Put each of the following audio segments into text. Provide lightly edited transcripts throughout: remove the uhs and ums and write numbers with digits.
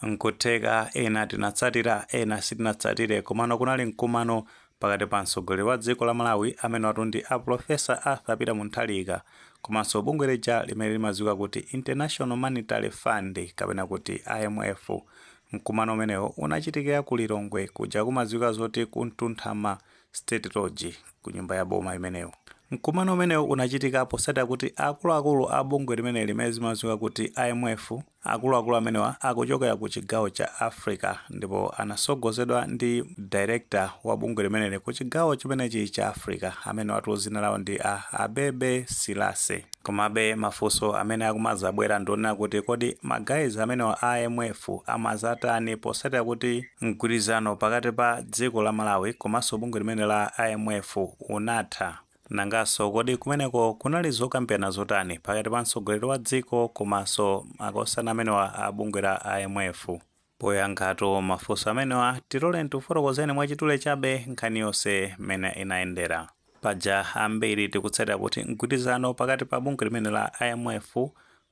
Nkutheka ena tinatsatira, ena sitinatsatire, komano kunali mkumano pakati pa mtsogoleri wa dziko la Malawi amene watu ndi a Professor Arthur Peter Mutharika komanso bungwe lija limene limadziwika kuti International Monetary Fund kapena kuti IMF. Mkumano umenewo unachitikira ku Lilongwe kuja kumadziwika zoti ku Mtunthama State Lodge, ku nyumba ya boma imeneyo. Mkumano umenewo unachitika posatira kuti akuluakulu a bungwe limene limene zimadziwika kuti IMF, akuluakulu amenewa akuchokera ku chigawo cha Africa ndipo anasogozedwa ndi director wa bungwe limeneli ku chigawo chimenechi cha Africa amene watu zina lawo ndi a Abebe Silase. Komabe mafunso amene akumazabwera ndionena kuti kodi ma guys amenewa a IMF amazatani posatira kuti mgwirizano pakati pa dziko la Malawi komanso bungwe limene la IMF unatha? Nanganso kodi kumeneko kunali zokambirana zotani pakati pa mtsogoleri wa dziko komanso makosana amenewa a bungwe la IMF? Poyankhatu mafunso amenewa, tilole tifotokozeni mwachidule chabe nkhani yonse mmene inayendera. Paja ambiri tikutsatira kuti mgwirizano pakati pa bungwe limene la IMF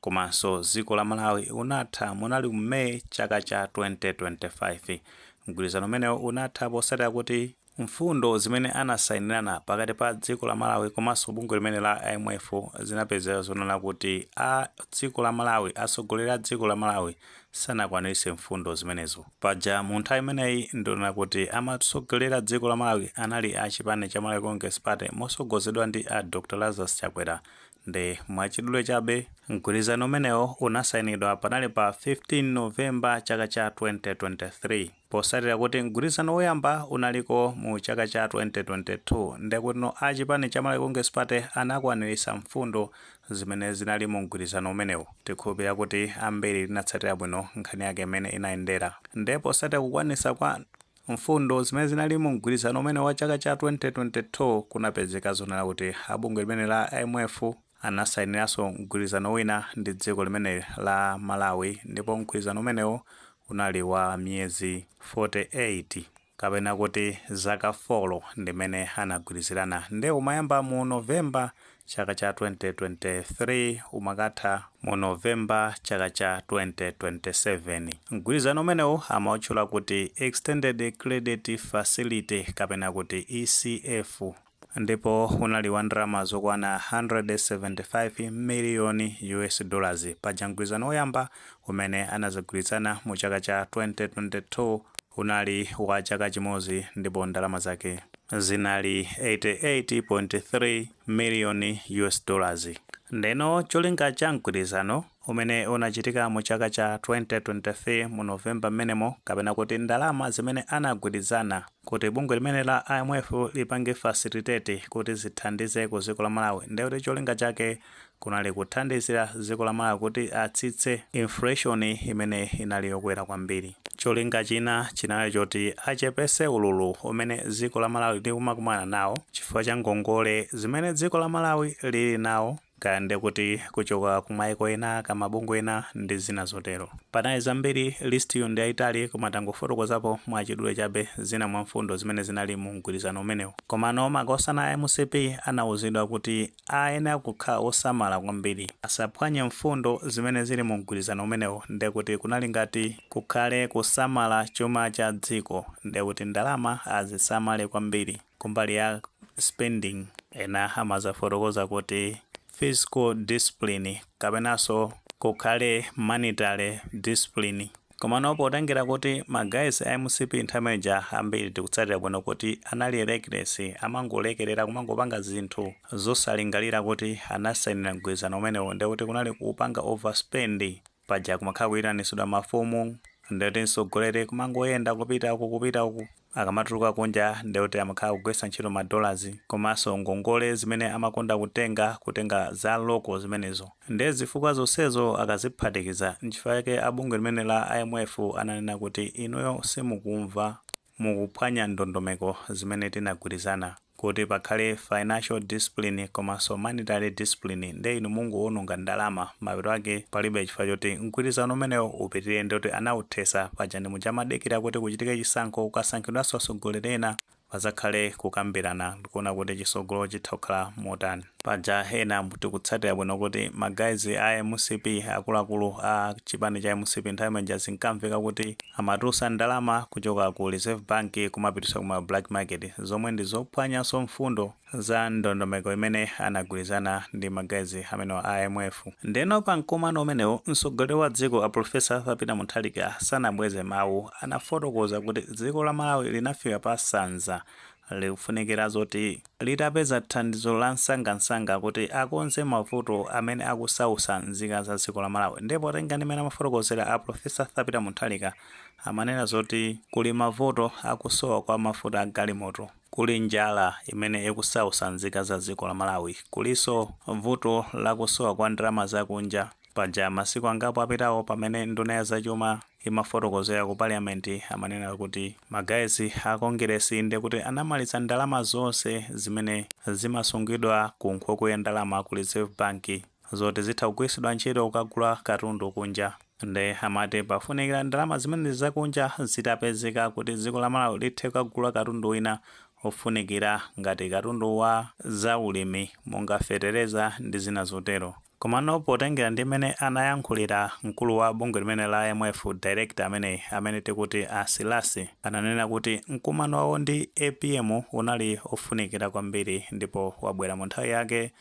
komanso dziko la Malawi unatha munali Meyi chaka cha 2025. Mgwirizano umenewo unatha posatira kuti mfundo zimene anasayinirana pakati pa dziko la Malawi komanso bungwe limene la IMF zinapezeka zonena kuti a dziko la Malawi, atsogoleri a dziko la Malawi sanakwaniritse mfundo zimenezo. Paja mu nthawi imeneyi ndionena kuti amatsogolera dziko la Malawi anali a chipani cha Malawi Congress Party mosogozedwa ndi a Dr Lazarus Chakwera. Ndi mwachidule chabe, mgwirizano umenewo unasayinidwa panali pa 15 Novemba chaka cha 2023, posatira kuti mgwirizano woyamba unaliko mu chaka cha 2022. Ndekutino a chipani cha Malawi Congress Party anakwaniritsa mfundo zimene zinali mu mgwirizano umenewu. Tikhulupirira kuti ambiri tinatsatira bwino nkhani yake imene inayendera. Ndipo posatira kukwanitsa kwa mfundo zimene zinali mu mgwirizano umene wa chaka cha 2022, kunapezeka zonena kuti abungwe limene la IMF anasayiniranso mgwirizano wina ndi dziko limene la Malawi, ndipo mgwirizano umenewo unali wa miyezi 48 kapena kuti zaka 4 ndimene anagwirizirana. Nde umayamba mu Novemba chaka cha 2023, umakatha mu Novemba chaka cha 2027. Mgwirizano umenewu amautchula kuti Extended Credit Facility kapena kuti ECF, ndipo unali wa ndalama zokwana 175 miliyoni US dollars. Paja mgwirizano woyamba umene anazagwirizana mu chaka cha 2022 unali wa chaka chimodzi ndipo ndalama zake zinali 88.3 miliyoni US dollars. Ndeno cholinga cha mgwirizano umene unachitika mu chaka cha 2023 mu Novemba mmenemo, kapena kuti ndalama zimene anagwirizana kuti bungwe limene la IMF lipange facilitate kuti zithandize ku dziko la Malawi, ndekuti cholinga chake kunali kuthandizira dziko la Malawi kuti atsitse inflation imene inali yokwera kwambiri. Cholinga china chinali choti achepese ululu umene dziko la Malawi likumakumana nawo chifukwa cha ngongole zimene dziko la Malawi lili nawo, kaya ndekuti kuchoka kumayiko ena, kamabungwe ena ndi zina zotero. Panali zambiri, list yo ndi yayitali, koma tangofotokozapo mwachidule chabe zina mwa mfundo zimene zinali mu mgwirizano umenewu. Komano makosana a MCP anawuzidwa kuti ayenera kukhala osamala kwambiri asaphwanye mfundo zimene zili mu mgwirizano umenewu. Ndekuti kunali ngati kukhale kusamala chuma cha dziko, ndekuti ndalama azisamale kwambiri kumbali ya spending. Ena amazafotokoza kuti fiscal discipline kapenanso kukhale monetary discipline. Komano potengera kuti ma guys a MCP nthawi imeneja ambiri tikutsatira bwino kuti anali reckless, amangolekerera kumangopanga zinthu zosalingalira kuti anasayinira mgwirizano umenewo, ndekuti kunali kupanga overspend. Paja kumakhala kuyitanitsidwa mafumu, ndekuti mtsogoleri kumangoyenda kupita uku, kupita uku, akamatuluka kunja ndekuti amakhala kugwiritsa ntchito ma dollars, komanso ngongole zimene amakonda kutenga za local zimenezo. Ndiye zifukwa zonsezo akaziphatikiza, nchifukwa chake abungwe limene la IMF ananena kuti inuyo simukumva, mukuphwanya ndondomeko zimene tinagwirizana kuti pakhale financial discipline komanso monetary discipline. Nde inu munguwononga ndalama, mapeto ake palibe chifukwa choti mgwirizano umenewo upitirire. Ndikuti anawuthesa. Paja ndi muchamadikira kuti kuchitike chisankho, kukasankhidwanso atsogoleri ena, pazakhale kukambirana ndikuona kuti chisogolo chitha kukhala motani. Paja ena tikutsatira bwino kuti ma guys a MCP, akuluakulu a chipani cha MCP, nthawi imeneja zinkamveka kuti amatulutsa ndalama kuchoka ku Reserve Bank kumapitisa kuma black market, zomwe ndi zophwanyanso mfundo za ndondomeko imene anagwirizana ndi ma guys amenewa a IMF. Ndeno pa mkumano umenewu, mtsogoleri wa dziko a Professor Arthur Peter Mutharika sanabweze mawu. Anafotokoza kuti dziko la Malawi linafika pa sanza, likufunikira zoti litapeza thandizo la msangamsanga kuti akonze mavuto amene akusausa nzika za dziko la Malawi. Ndipo tenga ndimene amafotokozera a Professor Arthur Peter Mutharika, amanena zoti kuli mavuto akusowa kwa mafuta a galimoto, kuli njala imene ikusausa nzika za dziko la Malawi, kulinso vuto lakusowa kwa ndalama zakunja. Paja masiku angapo apitawo, pamene nduna ya zachuma imafotokozera ku Parliament, amanena kuti ma guys a Congress ndi kuti anamaliza ndalama zonse zimene zimasungidwa ku nkhokwe ya ndalama ku Reserve Bank, zoti zitha kugwiritsidwa ntchito kukagula katundu kunja. Nde amati pafunikira ndalama zimene zakunja zitapezeka kuti dziko la Malawi lithe kukagula katundu wina ofunikira, ngati katundu wa zaulimi monga fetereza ndi zina zotero. Komano potengera ndi mmene anayankhulira mkulu wa bungwe limene la IMF, director amene tikuti a Silasi, ananena kuti mkumano wawo ndi APM unali ofunikira kwambiri ndipo wabwera mu nthawi yake.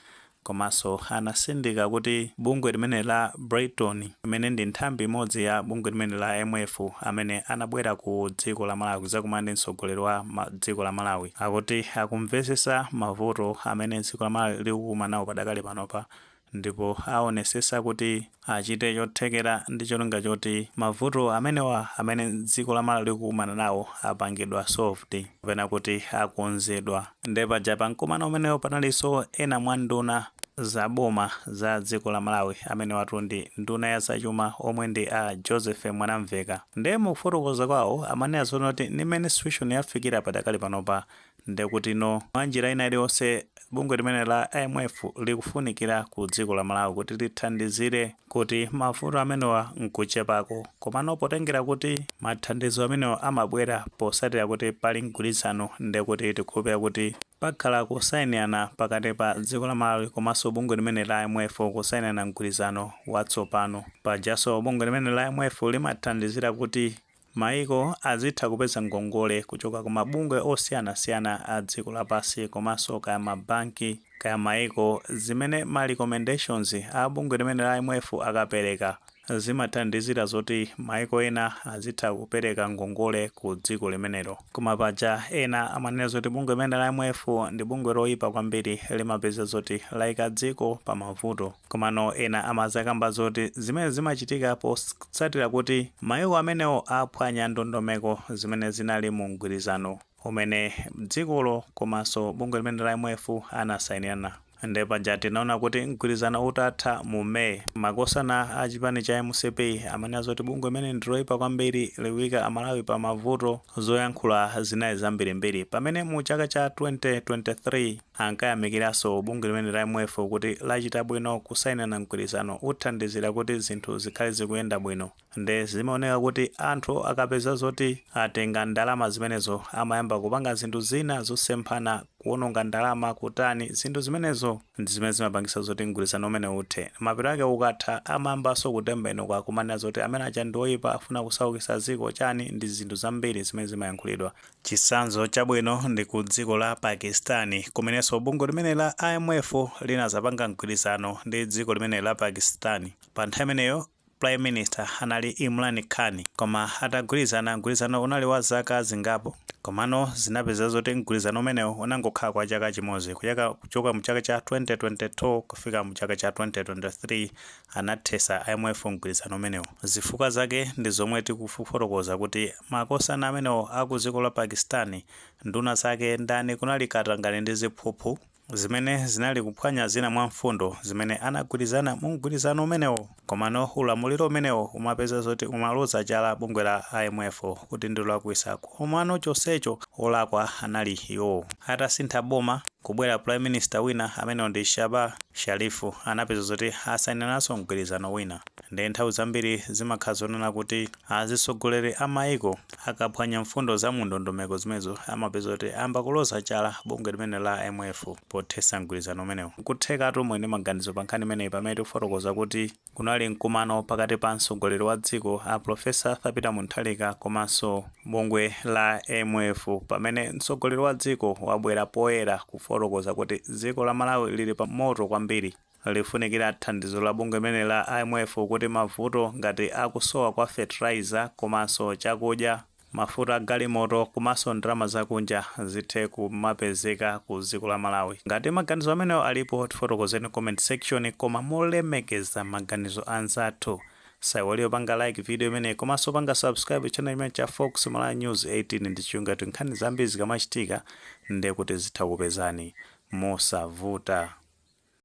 Komanso anasindika kuti bungwe limene la Brighton, imene ndi nthambi imodzi ya bungwe limene la IMF, amene anabwera ku dziko la Malawi kudzakumana ndi mtsogoleri wa dziko la Malawi, akuti akumvetsetsa mavuto amene dziko la Malawi likukumana nawo padakali panopa, ndipo aonesesa kuti achite chothekera ndi cholinga choti mavuto amenewa amene dziko la Malawi likukumana nawo apangidwa solved kapena kuti akonzedwa. Nde paja pa mkumano umenewo panalinso ena mwa nduna zaboma za dziko la Malawi, amene watu ndi nduna ya zachuma omwe ndi a Joseph Mwanamveka. Nde mukufotokoza kwawo amanena zoona kuti nimene situation yafikira padakali panopa, ndekuti no, mwa njira ina iliyonse bungwe limene la IMF likufunikira ku dziko la Malawi kuti lithandizire kuti mavuto amenewa nkuchepako. Komano potengera kuti mathandizo amenewa amabwera posatira kuti pali mgwirizano, ndekuti tikhulupirira kuti pakhala kusayinirana pakati pa dziko la Malawi komanso bungwe limene la IMF, kusayinirana mgwirizano watsopano. Pajanso bungwe limene la IMF limathandizira kuti maiko azitha kupeza ngongole kuchoka ku mabungwe osiyanasiyana a dziko lapansi, komanso kaya mabanki, kaya maiko, zimene ma recommendations a bungwe limene la IMF akapereka zimathandizira zoti maiko ena azitha kupereka ngongole ku dziko limenelo. Koma paja ena amanena zoti bungwe limene la IMF ndi bungwe loyipa kwambiri, limapeza zoti layika dziko pa mavuto. Komano ena amazakamba zoti zimene zimachitika potsatira kuti maiko amenewo aphwanya ndondomeko zimene zinali mu mgwirizano umene dzikolo komanso bungwe limene la IMF anasayinirana. Nde paja tinaona kuti mgwirizano utatha mu May, makosana a chipani cha MCP amanena zoti bungwe limene ndi loyipa kwambiri, likuyika Amalawi pa mavuto. Zoyankhula zinali zambirimbiri, pamene mu chaka cha 2023 ankayamikiranso bungwe limene la IMF kuti lachita bwino kusayinirana mgwirizano, uthandizira kuti zinthu zikhale zikuyenda bwino. Nde zimaoneka kuti anthu akapeza zoti atenga ndalama zimenezo, amayamba kupanga zinthu zina zosemphana, kuononga ndalama, kutani. Zinthu zimenezo ndi zimene zimapangisa zoti mgwirizano umene uthe. Mapeto ake ukatha, amayambanso kutembenuka kumanena zoti amene aja ndi oyipa, afuna kusaukitsa dziko, chani, ndi zinthu zambiri zimene zimayankhulidwa. Chitsanzo chabwino ndi ku dziko la Pakistan, kumenenso bungwe limene la IMF linazapanga mgwirizano ndi dziko limene la Pakistan. Pa nthawi imeneyo Prime Minister anali Imran Khan. Koma atagwirizana, mgwirizano unali wa zaka zingapo, komano zinapeza zoti mgwirizano umenewo unangokhala kwa chaka chimodzi, kuchoka mu chaka cha 2022 kufika mu chaka cha 2023. Anathesa IMF mgwirizano umenewo. Zifukwa zake ndi zomwe tikufotokoza kuti makosana amenewo aku dziko la Pakistan, nduna zake ndani, kunali katangale ndi ziphuphu zimene zinali kuphwanya zina mwa mfundo zimene anagwirizana mu mgwirizano umenewo. Komano ulamuliro umenewo umapeza zoti umaloza chala bungwe la IMF kuti ndi lolakwisa, komano chonsecho olakwa anali iwowo. Atasintha boma, Kubwera prime minister wina amene ndi Shaba Sharifu, anapeza zoti asayiniranso mgwirizano wina. Ndi nthawi zambiri zimakhala zonena kuti azitsogoleri a maiko akaphwanya mfundo za mu ndondomeko zimenezo, amapeza kuti amba kuloza chala bungwe limene la IMF pothetsa mgwirizano umenewu. Kuthekatu mwene maganizo pa nkhani imeneyi, pamene tikufotokoza kuti kunali mkumano pakati pa mtsogoleri wa dziko a Professor Arthur Peter Mutharika komanso bungwe la IMF, pamene mtsogoleri wa dziko wabwera poyera kufotokoza kuti dziko la Malawi lili pa moto kwambiri, lifunikira thandizo la bungwe limene la IMF kuti mavuto ngati akusowa kwa fertilizer komanso chakudya, mafuta agalimoto komanso ndalama zakunja zithe kumapezeka ku dziko la Malawi. Ngati maganizo amenewo alipo, tifotokozeni comment section, koma molemekeza maganizo anzathu. Saiwaliyo panga like video imeneyi komanso panga subscribe channel imene cha Fox Malawi News 18 ndi chiyunga. Nkhani zambiri zikamachitika, ndiye kuti zitha kupezani mosavuta.